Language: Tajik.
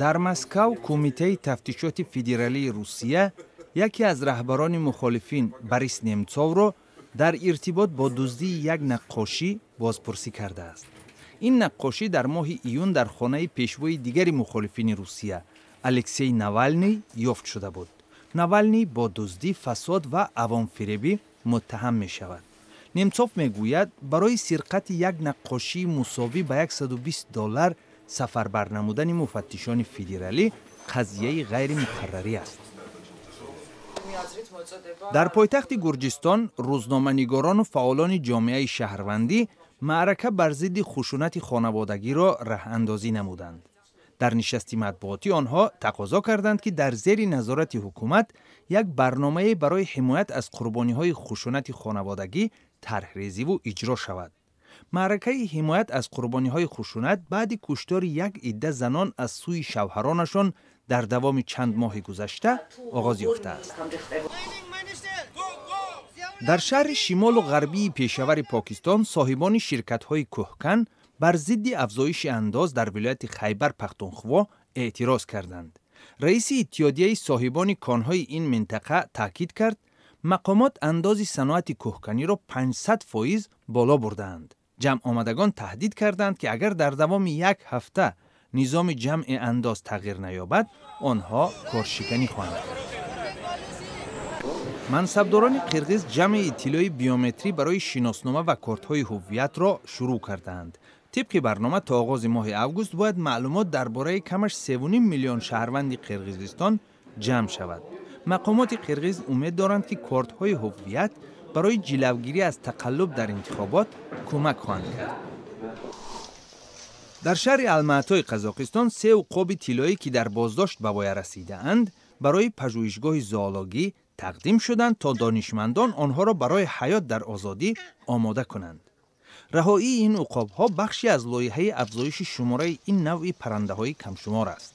Дар Москав Кумитаи тафтишоти федералии Русия яке аз раҳбарони мухолифин, Борис Немцовро, дар иртибот бо дуздии як наққошӣ бозпурсӣ кардааст. Ин наққошӣ дар моҳи июн дар хонаи пешвои дигари мухолифини Русия, Алексей Навалний, ёфт шуда буд. Навалний бо дуздӣ, фасод ва авомфиребӣ муттаҳам мешавад. Немцов мегӯяд, барои сирқати як наққошии мусовӣ ба 120 доллар сафарбар намудани муфаттишони федералӣ қазияи ғайримуқаррарӣ аст. Дар пойтахти Гурҷистон рӯзноманигорону фаъолони ҷомеаи шаҳрвандӣ маърака бар зидди хушунати хонаводагиро раҳандозӣ намуданд. Дар нишасти матбуотӣ онҳо тақозо карданд, ки дар зери назорати ҳукумат як барномае барои ҳимоят аз қурбониҳои хушунати хонаводагӣ тарҳрезиву иҷро шавад. Маъракаи ҳимоят аз қурбониҳои хушунат баъди куштори як идда занон аз сӯи шавҳаронашон дар давоми чанд моҳи гузашта оғоз ёфтааст. Дар шаҳри шимолу ғарбии Пешавари Покистон соҳибони ширкатҳои кӯҳкан бар зидди афзоиши андоз дар вилояти Хайбар Пахтунхво эътироз карданд. Раиси иттиҳодияи соҳибони конҳои ин минтақа таъкид кард, мақомот андози саноати кӯҳканиро 500% боло бурдаанд. Ҷамъомадагон таҳдид карданд, ки агар дар давоми як ҳафта низоми ҷамъи андоз тағйир наёбад, онҳо коршиканӣ хоҳанд кард. Мансабдорони қирғиз ҷамъи иттилои биометрӣ барои шиноснома ва кортҳои ҳуввиятро шурӯъ кардаанд. Тибқи барнома, то оғози моҳи август бояд маълумот дар бораи камаш 3,5 миллион шаҳрванди Қирғизистон ҷамъ шавад. Мақомоти қирғиз умед доранд, ки кортҳои ҳуввият барои ҷилавгирӣ аз тақаллуб дар интихобот кӯмак хоҳанд кард. Дар шаҳри Алмаатои Қазоқистон се уқоби тиллоӣ, ки дар боздошт ба воя расидаанд, барои пажӯҳишгоҳи зоологӣ тақдим шуданд, то донишмандон онҳоро барои ҳаёт дар озодӣ омода кунанд. Раҳоии ин уқобҳо бахше аз лоиҳаи афзоиши шумораи ин навъи паррандаҳои камшумор аст.